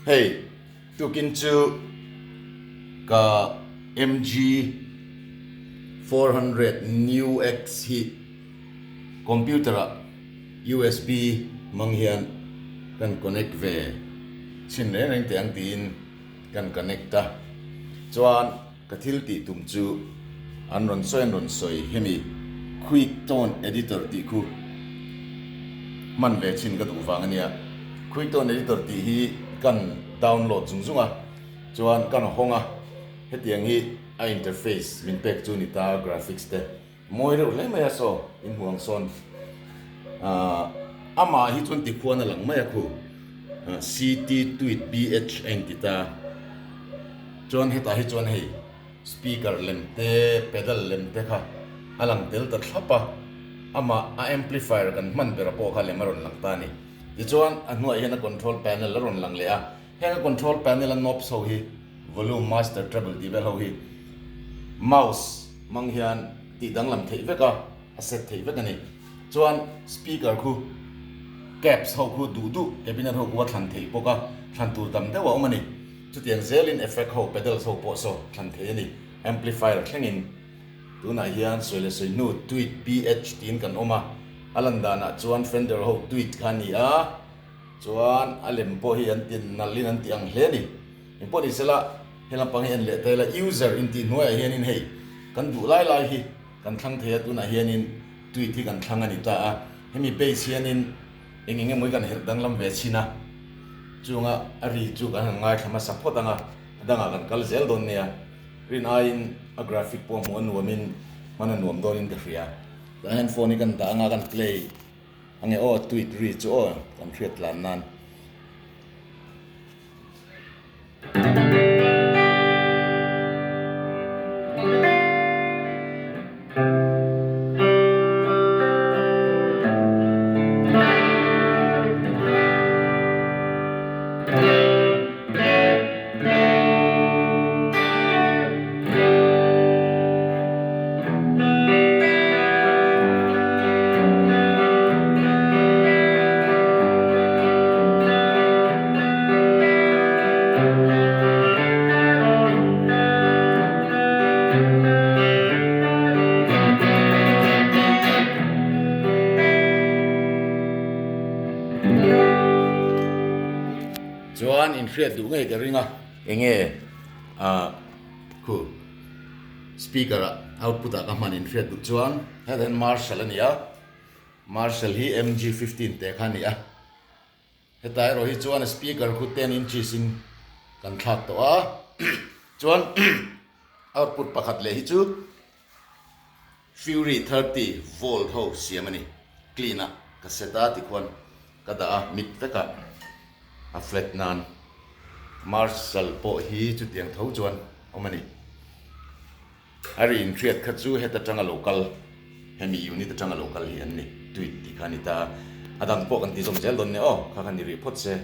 Hei tukin chu ka MG 400 New X hi computer ah USB hmang hian kan connect ve chhin reng reng teh ang tiin kan connect a. Chuan ka thil tih tum chu an rawn sawi an rawn sawi hemi Quick Tone Editor tih khu hman ve chhin ka duh vang a nia. Quick Tone Editor tih hi kan download zung zung a, chuan kan hawng a, hetiang hi a interface min pek chu ni ta graphics te. Mawi reuh hle mai a saw in hmuh ang sawn ahh amah hi chuan tikhuan a lang mai a khu CT tweet BH a inti ta chuan hetah hi chuan hei speaker lem te pedal lem te kha a lang tel ta thlap a amah a amplifier kan hman ber pawh kha lem a rawn lang ta a ni tichuan a hnuaiah hian a control panel a rawn lang leh a heng a control panel a knobs ho hi volume master treble tih vel ho hi mouse hmang hian tih danglam theih vek a, a set theih vek a ni. Chuan speaker khu caps ho khu duh duh cabinet ho khu a thlan theih bawk a, thlan tur tam deuh a awm a ni. Chutiang zelin effect ho pedals ho pawh saw thlan theih a ni. Amplifier thlengin tunah hian sawi leh sawi hnu tweet BH tiin kan awm a, a lan danah chuan Fender ho tweet kha a ni a, chuan a lem pawh hi an ti nalhin an ti ang hle a ni. Engpawh ni sela he lampang hi en leh ta ila user intih hnuaiah hianin hei kan duh lai lai hi kan thlang thei a tunah hianin tweet hi kan thlang a ni ta a hemi base hianin eng eng emaw hi kan herh danglam ve chhin a chunga a ri chu kan han ngaithla hmasa phawt ang a a dangah kan kal zel dawn nia rin aiin a graphic pawh hmuh a nuamin hman a nuam dawnin ka hria tah hian phone hi kan dah anga kan play ange aw tweet ri chu aw kan hriat tlan nan. Chuan inhriat duh ngei ka ring a, enge ah khu speaker ah output ah ka hman inhriat duh chuan hetah hian Marshall a ni a, Marshall hi MG 15 te kha a ni a. Heta erawh hi chuan speaker khu 10 inches in kan thlak tawh a, chuan output pakhat leh hi chu Fury 30 volt ho siam a ni, clean a ka set a tikhuan ka dah a mit vek a, a flat nan Marshall pawh hi chutiang tho chuan awm a ni. A ri inhriat kha chu heta tanga lo kal, hemi unit atanga lo kal hi an ni, tweet tih kha a ni ta a, a dang pawh kan ti zawm zel dawn nia aw, kha kha ni rih phawt se.